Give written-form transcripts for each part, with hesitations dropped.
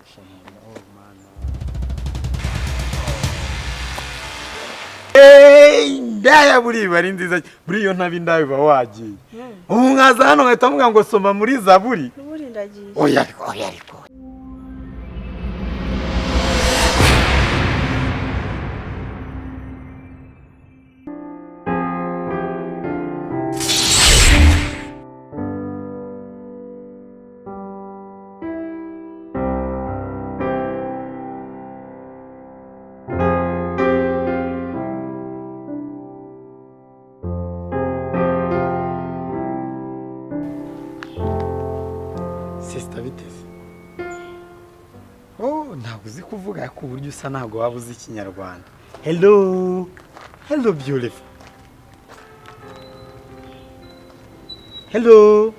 Gusa oh Mana. Indaya buriya iba ari nziza. Buriya iyo ntaba indaya uba wagiye. Ubu mwaza hano nkahita mvuga ngo soma muri Zaburi. N'ubundi ndagiye. Oya, ariko, oya, ariko. Sister, biteze. Oh, ntabwo uzi kuvuga ku buryo usa, ntabwo waba uzi Ikinyarwanda. Hello, hello, beautiful. Hello.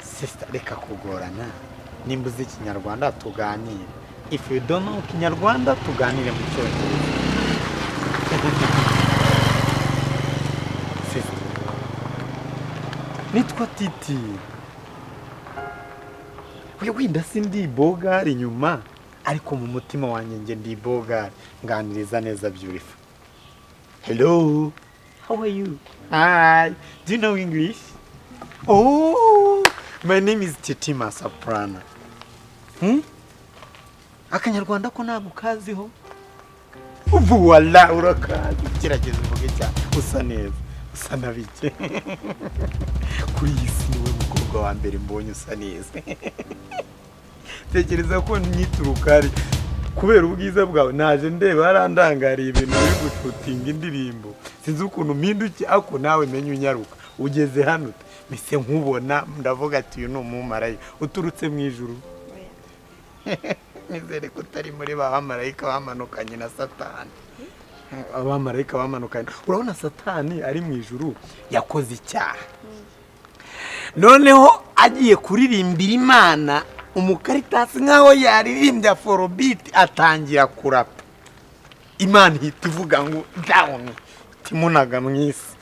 Sister, reka kugorana. Nimba uzi Ikinyarwanda tuganire. If you don't know Kinyarwanda, tuganire mu Cyongereza. Sister, nitwa Titi. We wenda si ndi bogari inyuma, ariko mu mutima wanjye nge ndi bogari. Nganiriza neza, beautiful. Hello, how are you? Hi, do you know English? Oh, my name is Titima Soprano. Akanyarwanda ko ntabwo kaziho. Voila, urakazi. Gerageza uvuge cyane, usa neza, usa na bike. Kuri iyi si niwe mukobwa wa mbere mbonye usa neza. Tekereza ko nyituruka ari kubera ubwiza bwawe, naje ndeba harandangariye ibintu biri gushutinga indirimbo, sinzi ukuntu mpinduke, ako nawe menye unyaruka ugeze hano ute? Mpise nkubona ndavuga ati uyu ni umumarayika uturutse mu ijuru. Nizere ko utari muri ba bamarayika bamanukanye na Satani. Abamarayika bamanukanye, urabona Satani ari mu ijuru yakoze icyaha, noneho agiye kuririmbira Imana umukaritasi nk'aho yaririmbye afrobeat, atangira kurapa, Imana ihita ivuga ngo down, timunaga mu isi,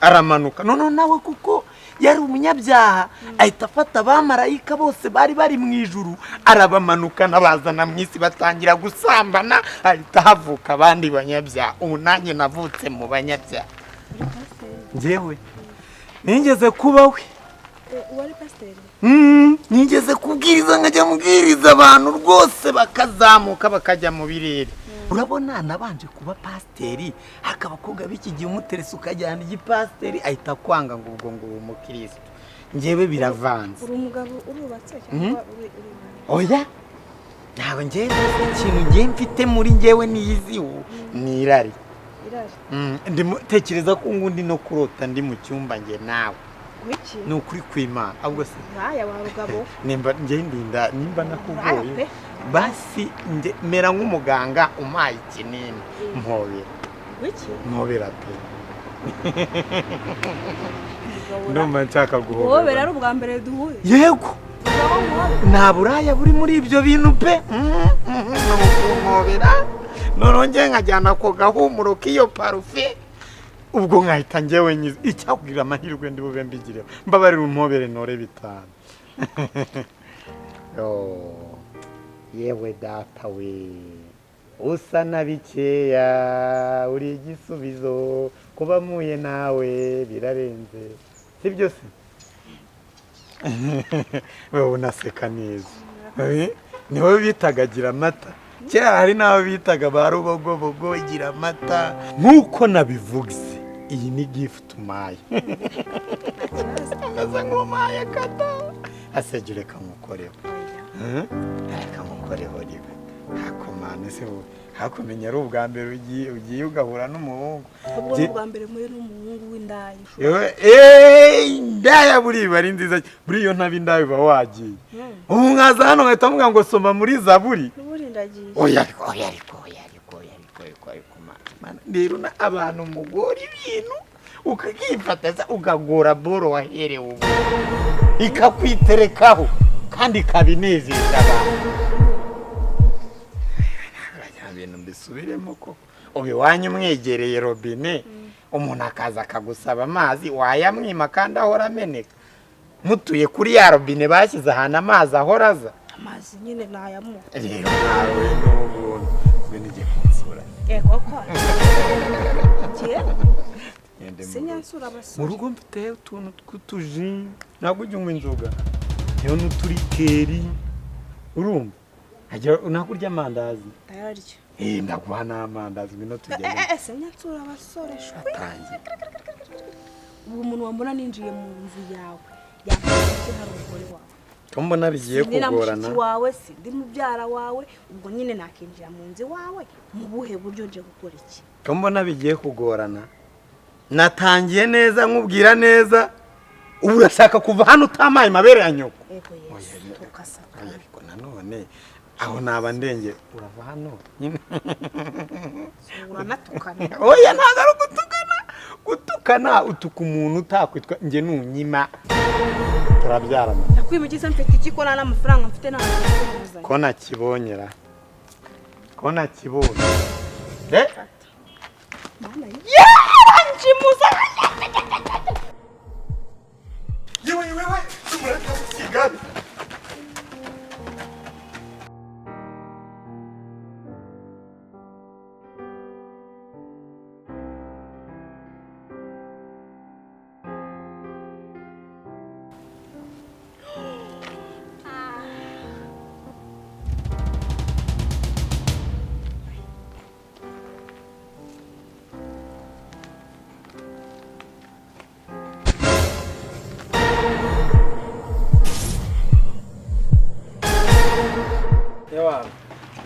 aramanuka. Noneho nawe kuko yari umunyabyaha ahita afata abamarayika bose bari bari mu ijuru, arabamanukana, bazana mu isi, batangira gusambana, ahita havuka abandi banyabyaha. Ubu nanjye navutse mu banyabyaha. Uri pasiteri? Njyewe nigeze kuba we. Uwari pasiteri? Nigeze kubwiriza, nkajya mbwiriza abantu rwose bakazamuka bakajya mu birere. Urabona nabanje kuba pasiteri, ariko abakobwa b'iki gihe umuterese ukajyana igipasiteri ahita akwanga ngo ubwo ngo uri umukirisitu. Njyewe biravanze. Uri umugabo, urubatse cyangwa uri Oya, ntabwo njyewe ikintu njyewe mfite muri njyewe niyiziho ni irari. Irari? Ndimo tekereza ko ngundi no kurota ndi mu cyumba njye nawe. Wiki? Ni ukuri kw'Imana ahubwo se. Nkaya wa rugabo. Nimba njye ndinda nimba nakugoye, Uraya pe. basi nge mera nk'umuganga umpaye ikinini, mpobera. Wiki? Mpobera pe. Ndumva nshaka Guhobera guhobera. ari ubwa mbere duhuye? Yego. Ugabo muhobera. Nta buraya buri muri ibyo bintu pe. Ni ukumpobera, noneho njye nkajyana ako gahumuro k'iyo parufe, ubwo nkahita njyewe nyiza icyakubwira amahirwe ndi bube mbigireho. Mbabarira umpobere ntore 5. Yo, yewe data we, usa na bikeya, uri igisubizo kuba mpuye nawe birarenze, sibyo se? Wowe unaseka neza. Ni wowe bitaga gira amata kera, hari n'abo bitaga ba Rubogobogo gira amata. Nk'uko nabivuze, iyi ni gift umaye, meze nk'umaye kata asege. Reka nkukoreho. Reka nkukoreho ribe hakomane se wowe hakumenya ari ubwa mbere ugiye ugahura n'umuhungu. Ubwo ni ubwa mbere muri n'umuhungu w'indaya. Yewe, indaya buriya iba ari nziza. Buriya iyo ntaba indaya uba wagiye. Ubu mwaza hano nkahita mvuga ngo soma muri Zaburi. N'ubundi ndagiye. Oya, ariko, oya, ariko, oya, ariko, oya, ariko, ariko, ariko Mana, Mana, rero na abantu mugora ibintu ukakifata, ukagora boro waherewe ubu ikakwiterekaho kandi ikaba inezeza abantu. Ibintu mbisubiremo koko, ubu iwanyu mwegereye robine, umuntu akaza akagusaba amazi, wayamwima kandi ahora ameneka? Mutuye kuri ya robine bashyize ahantu amazi ahora aza. Amazi nyine nayamuha. Rero nawe n'ubuntu ngwino ujye kunsura. Yego ko. Sinyansura abasore. Mu rugo mfite utuntu tw'utuji, ntabwo ujya unywa inzoga. Yewe n'uturikeri. Urumva? Ajya nakurya amandazi. Ndayarya. Ndaguha n'amandazi ngwino tugende. Sinyansura abasore shwi. Ubu umuntu wambona ninjiye mu nzu yawe yakwita hari umugore wawe. Mbona bigiye kugorana. Ndi wawe si ndi mubyara wawe, ubwo nyine nakinjira mu nzu wawe mu buhe buryo nje gukora iki? Mbona bigiye kugorana. Natangiye neza nkubwira neza, ubu urashaka kuva hano utamaye mabere ya nyoko. Yego Yesu, tukasaka. Ariko nanone aho naba ndenge urava hano nyine. Uranatukana. Oya ntabwo ari ugutukana. Gutukana utuka umuntu utakwitwa nge nunyima. Turabyarana. Nakwimugize mfite iki ko nta n'amafaranga mfite nta n'amafaranga. Ko nakibonyera. Ko nakibonye. Mana yaranjimuza. Yewe yewe tumureka gusigana.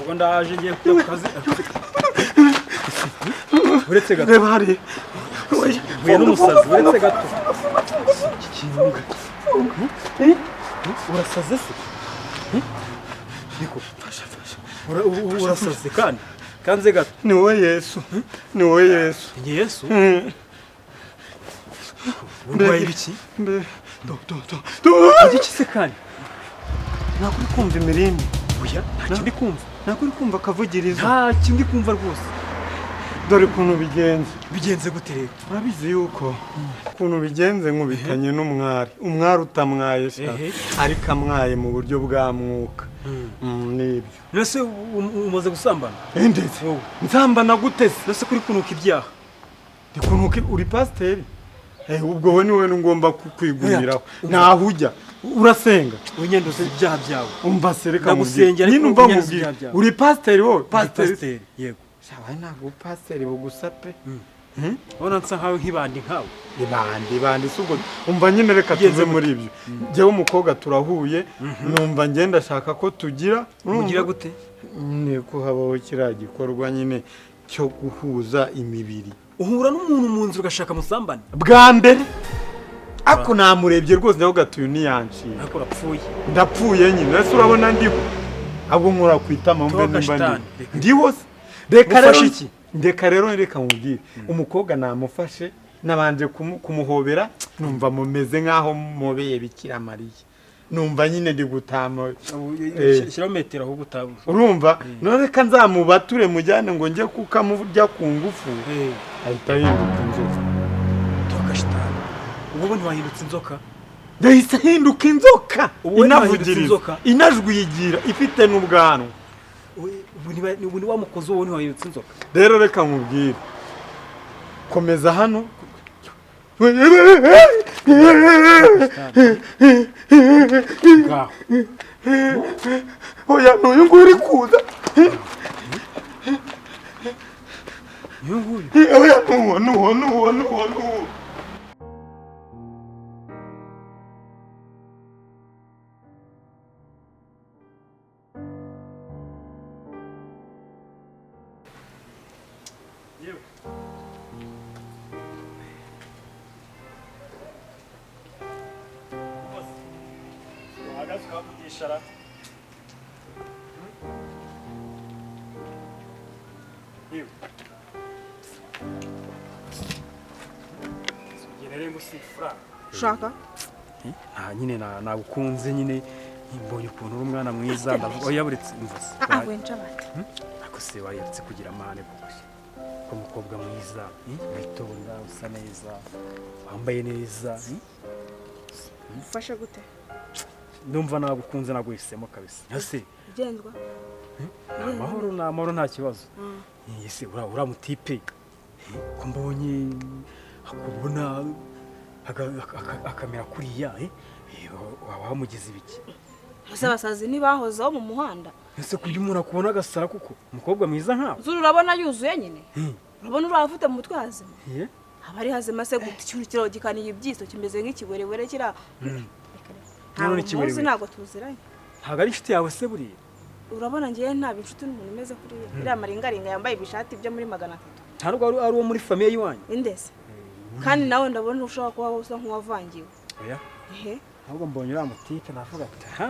Ubwo ndaje ngiye kujya ku kazi. Uretse gato. Reba hariya. Mpuye n'umusazi, uretse gato. Urasaze se? Niko. Urasaze kandi. Kanze gato. Ni wowe Yesu. Ni wowe Yesu. Ni Yesu? Urwaye ibiki? Do do do. Iki se kandi? Ntabwo uri kumva imirindi. Oya, nta kindi kumva. Ntabwo uri kumva akavugirizo. Nta kindi kumva rwose. Dore ukuntu bigenze. Bigenze gute rero? Urabizi yuko ukuntu bigenze nkubitanye n'umwari. Umwari utamwaye sha. Ariko amwaye mu buryo bwa mwuka. Nibyo. Nese umaze gusambana? Ndetse. Nsambana gute se? Nese kuri kunuka ibyaha. Ndi kunuka uri pasiteri? Ubwo we niwe ngomba kwigumiraho. Naho ujya urasenga. Unyenduza ibyaha byawe. Umva se reka mubwire. Nyine umva mubwire. Uri pasiteri wowe? Pasiteri. Yego. Shabaye ntabwo pasiteri bugusa pe. Ubona nsa nkawe nk'ibandi nkawe. Ibandi ibandi si ubwo umva nyine reka tuve muri ibyo. Njyewe umukobwa turahuye numva ngenda ashaka ko tugira. Mugira gute? Ni ko habaho kiriya gikorwa nyine cyo guhuza imibiri. Uhura n'umuntu mu nzu ugashaka musambane? Bwa mbere ako namurebye rwose ndavuga ati uyu niyanshiye. Ariko urapfuye. Ndapfuye nyine. Ese urabona ndiho? Ahubwo nkora ku itama mbe nimba ndiho. Ndiho se? Reka rero iki? Ndeka rero reka mubwire. Umukobwa namufashe nabanje kumuhobera numva mumeze nkaho mubeye Bikira Mariya. Numva nyine ndi gutama. Shyiraho metero ahubwo utabuze. Urumva? None reka nzamubature mujyane ngo njye kukamurya ku ngufu. Ahita ahinduka inzoka. Toka shitani. Ubu ntiwahindutse inzoka? Yahise ahinduka inzoka. Inavugiriza, inajwigira, ifite n'ubwanwa. Ubu ni wa mukozi wowe ntiwahindutse inzoka. Rero reka nkubwire. Komeza hano. Oya n'uyu nguyu uri kuza. Uyu nguyu? Oya n'uwo n'uwo n'uwo n'uwo n'uwo. Ushaka? Nta nyine nagukunze nyine mbonye ukuntu uri umwana mwiza ndavuga oya buretse mvuze. We ncabate. Ako se wayeretse kugira amahane koko. Ko umukobwa mwiza, witonda, usa neza, wambaye neza. Ufashe gute? Ndumva nagukunze naguhisemo kabisa. Ese ugenzwa? Amahoro na amahoro nta kibazo. Ese ura mutipe ko mbonye akubona akamera kuriya waba wamugize ibiki? Ese abasazi ntibahozeho mu muhanda? Ese kujya umuntu akubona agasara kuko umukobwa mwiza nkawe? Zuru urabona yuzuye nyine? Urabona urafite mu mutwe hazima? Aba ari hazima se gute ikintu kiraho gikaniye ibyiso kimeze nk'ikiwerewere kira. None ikiwerewere ntabwo tuziranye. Ntabwo ari inshuti yawe se buriya? Urabona ngiye nta inshuti n'umuntu umeze kuriya. Iriya maringaringa yambaye ibishati byo muri 300. Ntabwo ari uwo muri famille yiwanyu? Indese. Kandi nawe ndabona ushobora kuba usa nk'uwavangiwe. Oya. Ehe. Ahubwo mbonye uriya mutipe navuga ati ha.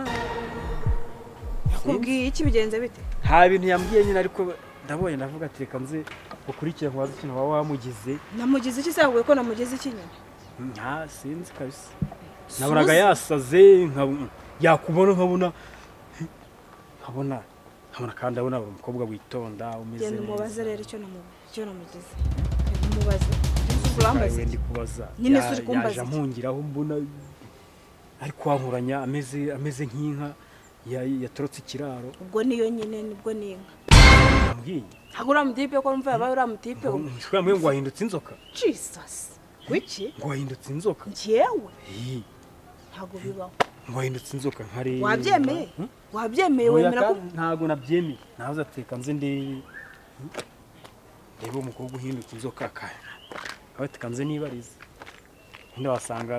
Yakubwiye iki bigenze bite? Nta bintu yambwiye nyine ariko ndabonye navuga ati reka nze ukurikire nkubaze ikintu waba wamugize. Namugize iki se yakubwiye ko namugize iki nyine? Nta sinzi kabisa. Nabonaga yasaze yakubona nkabona nkabona kandi abona umukobwa witonda umeze neza. Genda umubaze rero icyo namugize. Umubaze. Urambaze. Ndi kubaza. Nyine suri kumbaza. Yaje ampungiraho mbona ari kwankuranya ameze nk'inka yatorotse ikiraro. Ubwo niyo nyine nibwo n'inka. Ambwiye. Ntabwo uramutipe ko mva yabaye uramutipe. Uramubwiye ngo wahindutse inzoka. Jesus. Wiki? Ngo wahindutse inzoka. Njyewe? Ntabwo bibaho. Ngo wahindutse inzoka nkari. Wabyemeye? Wabyemeye wemera ko ntabwo nabyemeye. Nahoze ateka nze ndi ndebe umukobwa uhindutse inzoka akaya. Abateka nze nibarize. Nda wasanga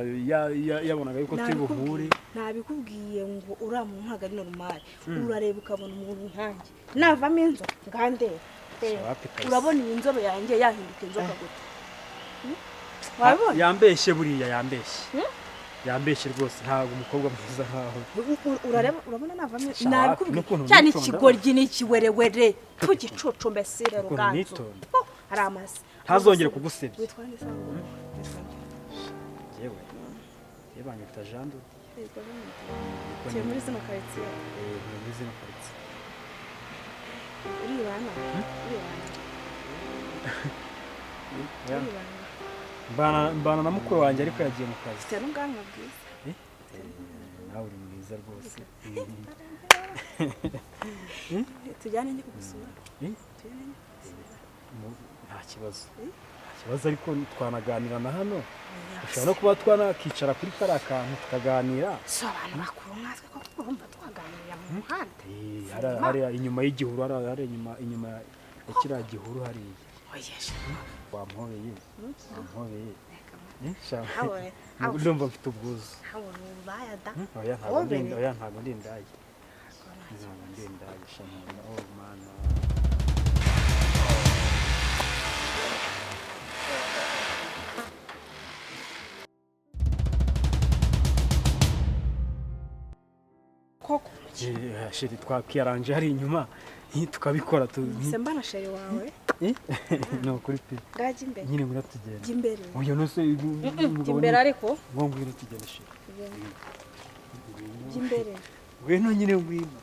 yabonaga yuko turi buhure. Nabikubwiye ngo uriya muntu ntabwo ari normal. Urareba ukabona umuntu nkanjye. Navamo inzoka ngandeba. Urabona iyi nzobe yanjye yahinduka inzoka gute? Wabibona? Yambeshye buriya yambeshye. Yambeshye rwose ntabwo umukobwa mwiza nkaho. Urareba urabona navamo nabikubwiye cyane ikigoryi n'ikiwerewere tugicucu mbese rero ruganzu. Ari amase. Ntazongere kugusebya. Witwa nde sango? Yewe. Yebanyita Jando. Tuye muri zino quartier. Muri zino quartier. Uribana? Uribana. Mbana na mukuru wanjye ariko yagiye mu kazi. Ufite n'ubwanwa bwiza. Nawe uri mwiza rwose. Tujyane njye kugusura. Nta kibazo. Nta kibazo ariko twanaganira na hano. Ushobora no kuba twanakicara kuri kariya kantu tukaganira. Si abantu bakuru nkatwe koko urumva twaganirira mu muhanda. Hariya inyuma y'igihuru hariya inyuma ya kiriya gihuru hariya. Wampobeye. Wampobeye. Ndumva mfite ubwuzu. Oya ntabwo ndi indaya. Ntabwo ndi indaya shamana. Oh mana. Koko sheri twakiyaranje hari inyuma tukabikora tu semba na sheri wawe no kuri pe ngajya imbere nyine ngura tugenda jya imbere oya no se jya imbere ariko ngo ngwino tugende sheri jya imbere ngwino nyine ngwino.